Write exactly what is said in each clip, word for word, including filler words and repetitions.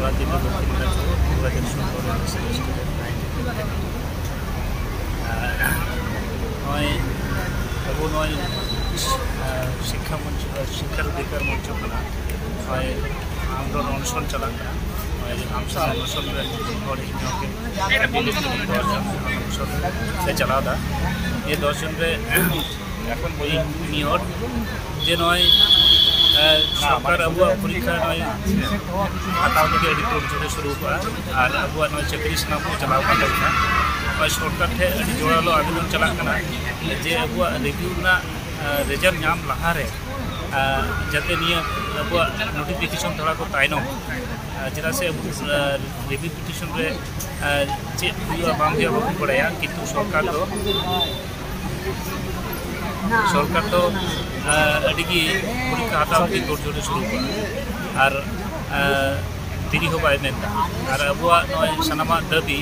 ᱫᱤᱞᱞᱤ ᱫᱚᱠᱠᱷᱤᱱ ᱫᱤᱱᱟᱡᱽᱯᱩᱨ, ᱫᱩ ᱦᱟᱡᱟᱨ ᱥᱚᱛᱨᱚ ᱨᱮ ᱥᱮ ᱥᱴᱩᱰᱮᱱᱴ ᱱᱟᱭᱤᱱᱴᱤᱱ ᱨᱮ᱾ ᱟᱨ ᱱᱚᱜᱼᱚᱭ ᱟᱵᱚ ᱱᱚᱜᱼᱚᱭ, ᱟᱨ, ᱥᱤᱠᱠᱷᱟ ᱢᱚᱧᱪᱚ, ᱟᱨ, ᱥᱤᱠᱠᱷᱟᱨ ᱚᱫᱷᱤᱠᱟᱨ ᱢᱚᱧᱪᱚ ᱠᱷᱚᱱᱟᱜ ᱱᱚᱜᱼᱚᱭ ᱟᱢᱨᱚᱱ ᱚᱱᱥᱚᱱ ᱪᱟᱞᱟᱜ ᱠᱟᱱᱟ᱾ ᱱᱚᱜᱼᱚᱭ ᱟᱢᱥᱟ ᱚᱱᱥᱚᱱ ᱨᱮ ᱦᱚᱲ ᱤᱧ ᱦᱚᱸ ᱟᱹᱰᱤ ᱞᱟᱹᱴᱩ ᱫᱚᱥ ᱡᱚᱱ ᱚᱱᱥᱚᱱ ᱞᱮ ᱪᱟᱞᱟᱣ ᱮᱫᱟ᱾ ᱱᱤᱭᱟᱹ ᱫᱚᱥ ᱡᱚᱱ ᱨᱮ ᱱᱤᱭᱚᱨ ᱡᱮ ᱱᱚᱜᱼᱚᱭ, ᱮ, ᱥᱚᱨᱠᱟᱨ ᱟᱵᱚᱣᱟᱜ ᱯᱚᱨᱤᱠᱠᱷᱟ ᱱᱚᱜᱼᱚᱭ ᱦᱟᱛᱟᱣ ᱞᱟᱹᱜᱤᱫ ᱟᱹᱰᱤ ᱛᱳᱲᱡᱳᱲᱮ ᱥᱩᱨᱩ ᱠᱟᱜᱼᱟ᱾ ᱟᱨ ᱟᱵᱚᱣᱟᱜ ᱱᱚᱜᱼᱚᱭ ᱪᱟᱹᱠᱨᱤ ᱥᱟᱱᱟᱢ ᱠᱚ ᱪᱟᱞᱟᱣ ᱠᱟᱱ ᱛᱟᱵᱚᱱᱟ᱾ ᱱᱚᱜᱼᱚᱭ ᱥᱚᱨᱠᱟᱨ ᱴᱷᱮᱱ ᱟᱹᱰᱤ ᱡᱳᱨᱟᱞᱳ ᱟᱵᱮᱫᱚᱱ ᱪᱟᱞᱟᱜ ᱠᱟᱱᱟ ᱡᱮ ᱟᱵᱚᱣᱟᱜ ᱨᱤᱵᱷᱤᱭᱩ ᱨᱮᱱᱟᱜ, ᱮ, ᱨᱮᱡᱟᱞᱴ ᱧᱟᱢ ᱞᱟᱦᱟᱨᱮ, ᱮ, ᱡᱟᱛᱮ ᱱᱤᱭᱟᱹ ᱟᱵᱚᱣᱟᱜ ᱱᱳᱴᱤᱯᱷᱤᱠᱮᱥᱚᱱ ᱛᱷᱚᱲᱟ ᱠᱚ ᱛᱟᱭᱱᱚᱢ, ᱮ, ᱪᱮᱫᱟᱜ ᱥᱮ ᱟᱵᱚ, ᱮ, ᱨᱤᱵᱷᱤᱭᱩ ᱯᱤᱴᱤᱥᱚᱱ ᱨᱮ, ᱮ, ᱪᱮᱫ ᱦᱩᱭᱩᱜᱼᱟ ᱵᱟᱝ ᱦᱩᱭᱩᱜᱼᱟ ᱵᱟᱵᱚᱱ ᱵᱟᱲᱟᱭᱟ, ᱠᱤᱱᱛᱩ ᱥᱚᱨᱠᱟᱨ ᱫᱚ ᱥᱚᱨᱠᱟᱨ ᱫᱚ, ᱟᱸ, ᱟᱹᱰᱤ ᱜᱮ ᱯᱚᱨᱤᱠᱠᱷᱟ ᱦᱟᱛᱟᱣ ᱞᱟᱹᱜᱤᱫ ᱛᱳᱲᱡᱳᱲ ᱮ ᱥᱩᱨᱩ ᱠᱟᱜᱼᱟ᱾ ᱟᱨ, ᱟᱸ, ᱫᱮᱨᱤ ᱦᱚᱸ ᱵᱟᱭ ᱢᱮᱱᱫᱟ᱾ ᱟᱨ ᱟᱵᱚᱣᱟᱜ ᱱᱚᱜᱼᱚᱭ ᱥᱟᱱᱟᱢᱟᱜ ᱫᱟᱹᱵᱤ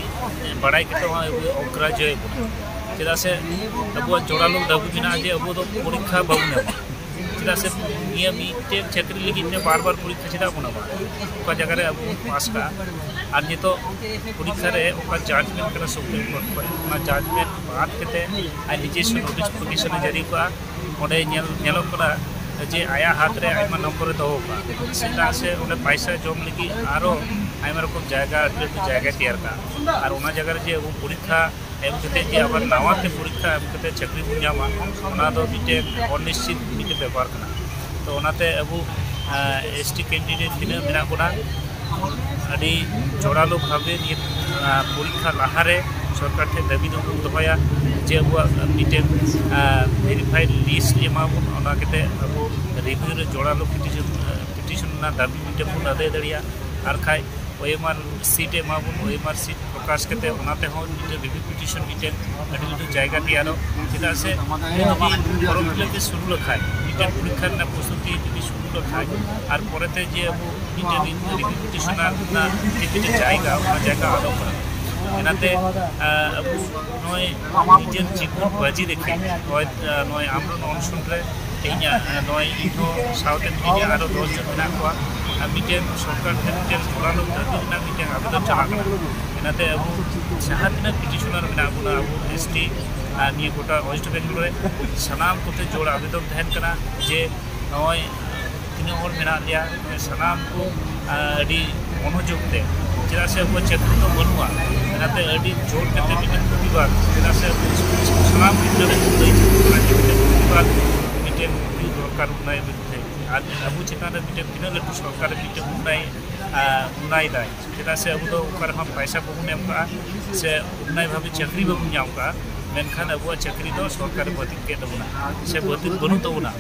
ᱵᱟᱲᱟᱭ ᱠᱟᱛᱮ ᱦᱚᱸ ᱟᱵᱚ ᱚᱜᱽᱨᱟᱦᱭᱚ ᱮᱫ ᱵᱚᱱᱟ᱾ ᱪᱮᱫᱟᱜ ᱥᱮ ᱟᱵᱚᱣᱟᱜ ᱡᱳᱨᱟᱞᱳ ᱫᱟᱹᱵᱤ ᱢᱮᱱᱟᱜᱼᱟ ᱡᱮ ᱟᱵᱚ ᱫᱚ ᱯᱚᱨᱤᱠᱠᱷᱟ ᱵᱟᱵᱚᱱ ᱮᱢᱟ᱾ ᱪᱮᱫᱟᱜ ᱥᱮ ᱱᱤᱭᱟᱹ ᱢᱤᱫᱴᱮᱱ ᱪᱟᱹᱠᱨᱤ ᱞᱟᱹᱜᱤᱫ ᱛᱮ ᱵᱟᱨ ᱵᱟᱨ ᱯᱚᱨᱤᱠᱠᱷᱟ ᱪᱮᱫᱟᱜ ᱵᱚᱱ ᱮᱢᱟ? ᱚᱠᱟ ᱡᱟᱭᱜᱟ ᱨᱮ ᱟᱵᱚ ᱵᱚᱱ ᱯᱟᱥ ᱠᱟᱜᱼᱟ᱾ ᱟᱨ ᱱᱤᱛᱚᱜ ᱯᱚᱨᱤᱠᱠᱷᱟ ᱨᱮ ᱚᱠᱟ ᱡᱟᱡᱽᱢᱮᱱᱴ ᱠᱟᱱᱟ ᱥᱩᱯᱨᱤᱢ ᱠᱳᱨᱴ ᱠᱷᱚᱱ, ᱚᱱᱟ ᱡᱟᱡᱽᱢᱮᱱᱴ ᱵᱟᱫ ᱠᱟᱛᱮ ᱟᱡ ᱱᱤᱡᱮᱥᱥᱚ ᱱᱳᱴᱤᱯᱷᱤᱠᱮᱥᱚᱱ ᱮ ᱡᱟᱹᱨᱤ ᱠᱟᱜᱼᱟ᱾ ᱚᱸᱰᱮ ᱧᱮᱞ, ᱧᱮᱞᱚᱜ ᱠᱟᱱᱟ ᱡᱮ ᱟᱭᱟᱜ ᱦᱟᱛ ᱨᱮ ᱟᱭᱢᱟ ᱱᱚᱢᱵᱚᱨ ᱮ ᱫᱚᱦᱚ ᱠᱟᱜᱼᱟ᱾ ᱪᱮᱫᱟᱜ ᱥᱮ ᱚᱸᱰᱮ ᱯᱟᱭᱥᱟ ᱡᱚᱢ ᱞᱟᱹᱜᱤᱫ ᱟᱨᱚ ᱟᱭᱢᱟ ᱨᱚᱠᱚᱢ ᱡᱟᱭᱜᱟ, ᱟᱹᱰᱤ ᱞᱟᱹᱴᱩ ᱡᱟᱭᱜᱟᱭ ᱛᱮᱭᱟᱨ ᱠᱟᱜᱼᱟ᱾ ᱟᱨ ᱚᱱᱟ ᱡᱟᱭᱜᱟ ᱨᱮ ᱡᱮ ᱟᱵᱚ ᱯᱚᱨᱤᱠᱠᱷᱟ ᱮᱢ ᱠᱟᱛᱮ ᱡᱮ ᱟᱵᱟᱨ ᱱᱟᱣᱟ ᱛᱮ ᱯᱚᱨᱤᱠᱠᱷᱟ ᱮᱢ ᱠᱟᱛᱮ ᱪᱟᱹᱠᱨᱤ ᱵᱚᱱ ᱧᱟᱢᱟ, ᱚᱱᱟ ᱫᱚ ᱢᱤᱫᱴᱮᱱ ᱚᱱᱤᱥᱪᱤᱛ ᱢᱤᱫᱴᱮᱱ ᱵᱮᱯᱟᱨ ᱠᱟᱱᱟ᱾ ᱛᱚ ᱚᱱᱟᱛᱮ ᱟᱵᱚ, ᱟᱸ, ᱮᱥ ᱴᱤ ᱠᱮᱱᱰᱤᱰᱮᱴ ᱛᱤᱱᱟᱹᱜ ᱢᱮᱱᱟᱜ ᱵᱚᱱᱟ, ᱟᱹᱰᱤ ᱡᱳᱨᱟᱞᱳ ᱵᱷᱟᱵᱮ ᱱᱤᱭᱟᱹ, ᱟᱸ, ᱯᱚᱨᱤᱠᱠᱷᱟ ᱞᱟᱦᱟᱨᱮ ᱥᱚᱨᱠᱟᱨ ᱴᱷᱮᱱ ᱫᱟᱹᱵᱤ ᱫᱚᱵᱚᱱ ᱫᱚᱦᱚᱭᱟ ᱡᱮ ᱟᱵᱚᱣᱟᱜ ᱢᱤᱫᱴᱮᱱ, ᱟᱸ, ᱵᱷᱮᱨᱤᱯᱷᱟᱭᱤᱰ ᱞᱤᱥᱴ ᱮᱢᱟ ᱵᱚᱱ, ᱚᱱᱟ ᱠᱟᱛᱮ ᱟᱵᱚ ᱨᱤᱵᱷᱤᱭᱩ ᱨᱮ ᱡᱳᱨᱟᱞᱳ ᱯᱤᱴᱤᱥᱚᱱ, ᱟᱸ, ᱯᱤᱴᱤᱥᱚᱱ ᱨᱮᱱᱟᱜ ᱫᱟᱹᱵᱤ ᱢᱤᱫᱴᱮᱱ ᱵᱚᱱ ᱟᱹᱫᱟᱹᱭ ᱫᱟᱲᱮᱭᱟᱜᱼᱟ᱾ ᱟᱨ ᱠᱷᱟᱡ ᱳ ᱮᱢ ᱟᱨ ᱥᱤᱴ ᱮᱢᱟ ᱵᱚᱱ, ᱳ ᱮᱢ ᱟᱨ ᱥᱤᱴ ᱯᱨᱚᱠᱟᱥ ᱠᱟᱛᱮ ᱚᱱᱟ ᱛᱮᱦᱚᱸ ᱢᱤᱫᱴᱮᱱ ᱨᱤᱵᱷᱤᱭᱩ ᱯᱤᱴᱤᱥᱚᱱ ᱢᱤᱫᱴᱮᱱ ᱟᱹᱰᱤ ᱞᱟᱹᱴᱩ ᱡᱟᱭᱜᱟ ᱛᱮᱭᱟᱨᱚᱜ᱾ ᱪᱮᱫᱟᱜ ᱥᱮ ᱩᱱᱤ ᱡᱩᱫᱤ ᱯᱷᱚᱨᱚᱢ ᱯᱷᱤᱞᱟᱯ ᱮ ᱥᱩᱨᱩ ᱞᱮᱠᱷᱟᱡ, ᱢᱤᱫᱴᱮᱱ ᱯᱚᱨᱤᱠᱠᱷᱟ ᱨᱮᱱᱟᱜ ᱯᱨᱚᱥᱛᱩᱛᱤ ᱡᱩᱫᱤ ᱥᱩᱨᱩ ᱞᱮᱠᱷᱟᱡ, ᱟᱨ ᱯᱚᱨᱮᱛᱮ ᱡᱮ ᱟᱵᱚ ᱢᱤᱫᱴᱮᱱ ᱨᱤᱵᱷᱤᱭᱩ ᱯᱤᱴᱤᱥᱚᱱ ᱨᱮᱱᱟᱜ ᱪᱮᱫ ᱢᱤᱫᱴᱮᱱ ᱡᱟᱭᱜᱟ, ᱚᱱᱟ ᱡᱟᱭᱜᱟ ᱟᱫᱚᱜ ᱠᱟᱱᱟ᱾ ᱚᱱᱟᱛᱮ, ᱟᱸ, ᱟᱵᱚ ᱱᱚᱜᱼᱚᱭ ᱱᱤᱡᱮᱨ ᱡᱤᱵᱚᱱ ᱵᱟᱹᱡᱤ ᱨᱮᱠᱷᱮ ᱱᱚᱜᱼᱚᱭ, ᱟᱸ, ᱱᱚᱜᱼᱚᱭ ᱟᱢᱨᱚᱱ ᱚᱱᱥᱚᱱ ᱨᱮ ᱛᱮᱦᱮᱧ, ᱟᱸ, ᱱᱚᱜᱼᱚᱭ ᱤᱧ ᱦᱚᱸ ᱥᱟᱶᱛᱮ ᱛᱮᱦᱮᱧ ᱟᱨᱚ ᱫᱚᱥ ᱡᱚᱱ ᱢᱮᱱᱟᱜ ᱠᱚᱣᱟ᱾ ᱟᱨ ᱢᱤᱫᱴᱮᱱ ᱥᱚᱨᱠᱟᱨ ᱴᱷᱮᱱ ᱢᱤᱫᱴᱮᱱ ᱡᱳᱨᱟᱞᱳ ᱫᱟᱹᱵᱤ ᱨᱮᱱᱟᱜ ᱢᱤᱫᱴᱮᱱ ᱟᱵᱮᱫᱚᱱ ᱪᱟᱞᱟᱜ ᱠᱟᱱᱟ᱾ ᱚᱱᱟᱛᱮ ᱟᱵᱚ ᱡᱟᱦᱟᱸ ᱛᱤᱱᱟᱹᱜ ᱯᱤᱴᱤᱥᱚᱱᱟᱨ ᱢᱮᱱᱟᱜ ᱵᱚᱱᱟ, ᱟᱵᱚ ᱮᱥ ᱴᱤ ᱟᱨ ᱱᱤᱭᱟᱹ ᱜᱚᱴᱟ ᱳᱭᱮᱥᱴ ᱵᱮᱝᱜᱚᱞ ᱨᱮ ᱥᱟᱱᱟᱢ ᱠᱚᱛᱮ ᱡᱳᱨ ᱟᱵᱮᱫᱚᱱ ᱛᱟᱦᱮᱱ ᱠᱟᱱᱟ ᱡᱮ ᱱᱚᱜᱼᱚᱭ ᱛᱤᱱᱟᱹᱜ ᱦᱚᱲ ᱢᱮᱱᱟᱜ ᱞᱮᱭᱟ, ᱱᱚᱜᱼᱚᱭ ᱥᱟᱱᱟᱢ ᱠᱚ, ᱟᱸ, ᱟᱹᱰᱤ ᱢᱚᱱᱳᱡᱳᱜᱽ ᱛᱮ, ᱪᱮᱫᱟᱜ ᱥᱮ ᱟᱵᱚᱣᱟᱜ ᱪᱟᱹᱠᱨᱤ ᱫᱚ ᱵᱟᱹᱱᱩᱜᱼᱟ, ᱚᱱᱟᱛᱮ ᱟᱹᱰᱤ ᱡᱳᱨ ᱠᱟᱛᱮ ᱢᱤᱫᱴᱮᱱ ᱯᱨᱚᱛᱤᱵᱟᱫ, ᱪᱮᱫᱟᱜ ᱥᱮ ᱟᱵᱚ ᱥᱟᱱᱟᱢ ᱜᱤᱫᱽᱨᱟᱹ ᱠᱚ ᱞᱟᱹᱭ ᱪᱮᱫ ᱠᱟᱱᱟ ᱡᱮ ᱢᱤᱫᱴᱮᱱ ᱯᱨᱚᱛᱤᱵᱟᱫ ᱢᱤᱫᱴᱮᱱ ᱦᱩᱭᱩᱜ ᱫᱚᱨᱠᱟᱨ ᱚᱱᱟ ᱵᱤᱨᱩᱫᱷᱮ᱾ ᱟᱨ ᱟᱵᱚ ᱪᱮᱛᱟᱱ ᱨᱮ ᱢᱤᱫᱴᱮᱱ ᱛᱤᱱᱟᱹᱜ ᱞᱟᱹᱴᱩ ᱥᱚᱨᱠᱟᱨ ᱢᱤᱫᱴᱮᱱ ᱚᱱᱱᱟᱭ, ᱟᱸ, ᱚᱱᱱᱟᱭ ᱫᱟᱭ, ᱪᱮᱫᱟᱜ ᱥᱮ ᱟᱵᱚ ᱫᱚ ᱚᱠᱟ ᱨᱮᱦᱚᱸ ᱯᱚᱭᱥᱟ ᱵᱟᱵᱚᱱ ᱮᱢ ᱠᱟᱜᱼᱟ ᱥᱮ ᱚᱱᱱᱟᱭ ᱵᱷᱟᱵᱮ ᱪᱟᱹᱠᱨᱤ ᱵᱟᱵᱚᱱ ᱧᱟᱢ ᱠᱟᱜᱼᱟ, ᱢᱮᱱᱠᱷᱟᱱ ᱟᱵᱚᱣᱟᱜ ᱪᱟᱹᱠᱨᱤ ᱫᱚ ᱥᱚᱨᱠᱟᱨᱮ ᱵᱟᱹᱛᱤᱞ ᱠᱮᱫ ᱛᱟᱵᱚᱱᱟ ᱥᱮ ᱵᱟᱹᱛᱤᱞ ᱵᱟᱹᱱᱩᱜ ᱛᱟᱵᱚᱱᱟ᱾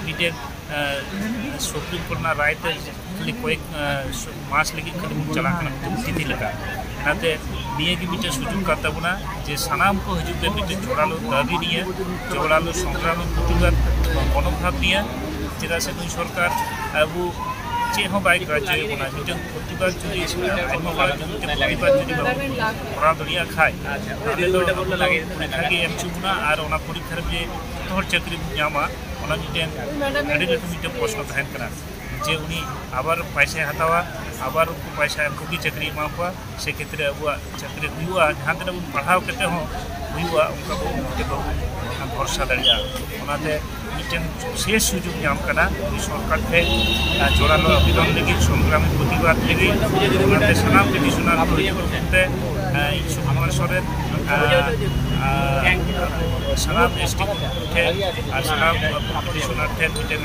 ᱢᱤᱫᱴᱮᱱ, ᱟᱸ, ᱥᱩᱯᱨᱤᱢ ᱠᱳᱨᱴ ᱨᱮᱱᱟᱜ ᱨᱟᱭ ᱛᱮ ᱠᱷᱟᱹᱞᱤ ᱠᱚᱭᱮᱠ, ᱟᱸ, ᱥᱩ-, ᱢᱟᱥ ᱞᱟᱹᱜᱤᱫ ᱠᱷᱟᱹᱞᱤ ᱵᱚᱱ ᱪᱟᱞᱟᱜ ᱠᱟᱱᱟ ᱢᱤᱫᱴᱮᱱ ᱚᱛᱤᱛᱷᱤ ᱞᱮᱠᱟ᱾ ᱚᱱᱟᱛᱮ ᱱᱤᱭᱟᱹ ᱜᱮ ᱢᱤᱫᱴᱮᱱ ᱥᱩᱡᱳᱜᱽ ᱠᱟᱱ ᱛᱟᱵᱚᱱᱟ ᱡᱮ ᱥᱟᱱᱟᱢ ᱠᱚ ᱦᱤᱡᱩᱜ ᱛᱮ ᱢᱤᱫᱴᱮᱱ ᱡᱳᱨᱟᱞᱳ ᱫᱟᱹᱵᱤ ᱱᱤᱭᱮ, ᱡᱳᱨᱟᱞᱳ ᱥᱚᱝᱜᱨᱟᱢ ᱯᱨᱚᱛᱤᱵᱟᱫ ᱢᱚᱱᱳᱵᱷᱟᱵ ᱱᱤᱭᱮ, ᱪᱮᱫᱟᱜ ᱥᱮ ᱱᱩᱭ ᱥᱚᱨᱠᱟᱨ ᱟᱵᱚ ᱪᱮᱫ ᱦᱚᱸ ᱵᱟᱭ ᱜᱨᱟᱡᱽᱡᱚᱭᱮᱫ ᱵᱚᱱᱟ᱾ ᱢᱤᱫᱴᱮᱱ ᱯᱨᱚᱛᱤᱵᱟᱫ ᱡᱩᱫᱤ ᱟᱭᱢᱟ ᱦᱚᱲ ᱡᱩᱫᱤ ᱢᱤᱫᱴᱮᱱ ᱯᱨᱚᱛᱤᱵᱟᱫ ᱡᱩᱫᱤ ᱵᱟᱵᱚᱱ ᱠᱚᱨᱟᱣ ᱫᱟᱲᱮᱭᱟᱜ ᱠᱷᱟᱡ, ᱛᱟᱦᱚᱞᱮ ᱫᱚ ᱟᱵᱚ ᱫᱚ ᱯᱚᱨᱤᱠᱠᱷᱟ ᱜᱮ ᱮᱢ ᱦᱚᱪᱚ ᱵᱚᱱᱟ ᱟᱨ ᱚᱱᱟ ᱯᱚᱨᱤᱠᱠᱷᱟ ᱨᱮ ᱡᱮ ᱡᱚᱛᱚ ᱦᱚᱲ ᱪᱟᱹᱠᱨᱤ ᱵᱚᱱ ᱧᱟᱢᱟ, ᱚᱱᱟ ᱢᱤᱫᱴᱮᱱ ᱟᱹᱰᱤ ᱞᱟᱹᱴᱩ ᱢᱤᱫᱴᱮᱱ ᱯᱨᱚᱥᱱᱚ ᱛᱟᱦᱮᱱ ᱠᱟᱱᱟ ᱡᱮ ᱩᱱᱤ ᱟᱵᱟᱨ ᱯᱚᱭᱥᱟᱭ ᱦᱟᱛᱟᱣᱟ, ᱟᱵᱟᱨ ᱩᱱᱠᱩ ᱯᱚᱭᱥᱟ ᱮᱢ ᱠᱚᱜᱮ ᱪᱟᱹᱠᱨᱤ ᱮᱢᱟ ᱠᱚᱣᱟ, ᱥᱮ ᱠᱷᱮᱛᱨᱮ ᱟᱵᱚᱣᱟᱜ ᱪᱟᱹᱠᱨᱤ ᱦᱩᱭᱩᱜᱼᱟ, ᱡᱟᱦᱟᱸ ᱛᱤᱱᱟᱹᱜ ᱵᱚᱱ ᱯᱟᱲᱦᱟᱣ ᱠᱟᱛᱮ ᱦᱚᱸ ᱦᱩᱭᱩᱜᱼᱟ, ᱚᱱᱠᱟ ᱵᱚᱱ ᱵᱷᱚᱨᱥᱟ ᱫᱟᱲᱮᱭᱟᱜᱼᱟ᱾ ᱚᱱᱟᱛᱮ ᱢᱤᱫᱴᱮᱱ ᱵᱤᱥᱮᱥ ᱥᱩᱡᱳᱜᱽ ᱧᱟᱢ ᱠᱟᱱᱟ ᱩᱱᱤ ᱥᱚᱨᱠᱟᱨ ᱴᱷᱮᱱ, ᱟᱨ ᱡᱳᱨᱟᱞᱳ ᱟᱵᱮᱫᱚᱱ ᱞᱟᱹᱜᱤᱫ, ᱥᱚᱝᱜᱨᱟᱢᱤ ᱯᱨᱚᱛᱤᱵᱟᱫ ᱞᱟᱹᱜᱤᱫ᱾ ᱚᱱᱟᱛᱮ ᱥᱟᱱᱟᱢ ᱯᱤᱴᱤᱥᱚᱱᱟᱨ ᱠᱚ ᱦᱤᱡᱩᱜ ᱛᱮ, ᱟᱨ, ᱤᱧ ᱥᱩᱠᱩᱢᱟᱨ ᱥᱚᱨᱮᱱ, ᱟᱨ, ᱟᱨ ᱥᱟᱱᱟᱢ ᱮᱥ ᱴᱤ ᱴᱷᱮᱱ ᱟᱨ ᱥᱟᱱᱟᱢ ᱯᱤᱴᱤᱥᱚᱱᱟᱨ ᱴᱷᱮᱱ ᱢᱤᱫᱴᱮᱱ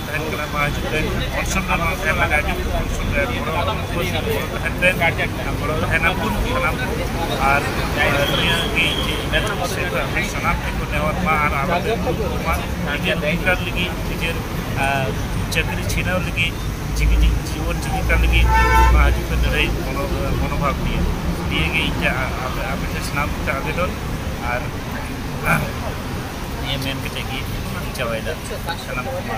ᱛᱟᱦᱮᱱ ᱠᱟᱱᱟ, ᱢᱟ ᱦᱤᱡᱩᱜ ᱛᱮ ᱚᱱᱥᱚᱱ ᱨᱮ ᱵᱟᱝ ᱛᱟᱦᱮᱱ ᱞᱟᱜᱟᱜ, ᱡᱩᱫᱤ ᱚᱱᱥᱚᱱ ᱨᱮ ᱜᱚᱲᱚ ᱛᱟᱦᱮᱱ ᱛᱮ ᱜᱚᱲᱚ ᱛᱟᱦᱮᱱ ᱟᱵᱚᱱ ᱥᱟᱱᱟᱢ ᱠᱚ᱾ ᱟᱨ, ᱟᱨ ᱱᱤᱭᱟᱹ ᱜᱮ ᱡᱮ ᱢᱮᱱ ᱥᱮ ᱟᱵᱚ ᱥᱟᱱᱟᱢ ᱴᱷᱮᱱ ᱠᱚ ᱱᱮᱦᱚᱨ ᱢᱟ ᱟᱨ ᱟᱵᱚ ᱠᱚ ᱢᱟ ᱱᱤᱡᱮᱨ ᱚᱫᱷᱤᱠᱟᱨ ᱞᱟᱹᱜᱤᱫ, ᱱᱤᱡᱮᱨ, ᱟᱨ, ᱪᱟᱹᱠᱨᱤ ᱪᱷᱤᱱᱟᱹᱣ ᱞᱟᱹᱜᱤᱫ, ᱡᱤᱣᱤ ᱡᱤ-, ᱡᱤᱵᱚᱱ ᱡᱤᱵᱤᱠᱟ ᱞᱟᱹᱜᱤᱫ ᱱᱚᱣᱟ ᱦᱤᱡᱩᱜ ᱠᱟᱱ ᱞᱟᱹᱲᱦᱟᱹᱭ ᱢᱚᱱᱳ-, ᱢᱚᱱᱳᱵᱷᱟᱵ ᱱᱤᱭᱮ, ᱱᱤᱭᱟᱹ ᱜᱮ ᱤᱧ ᱴᱷᱮᱱ ᱟ-, ᱟᱯᱮ, ᱟᱯᱮ ᱴᱷᱮᱱ ᱥᱟᱱᱟᱢ ᱠᱚᱴᱷᱮᱱ ᱟᱵᱮᱫᱚᱱ᱾ ᱟᱨ ᱱᱤᱭᱟᱹ ᱢᱮᱱ ᱠᱟᱛᱮ ᱜᱮ ᱤᱧ ᱪᱟᱵᱟᱭᱮᱫᱟ᱾ ᱥᱟᱱᱟᱢ ᱠᱚ ᱢᱟ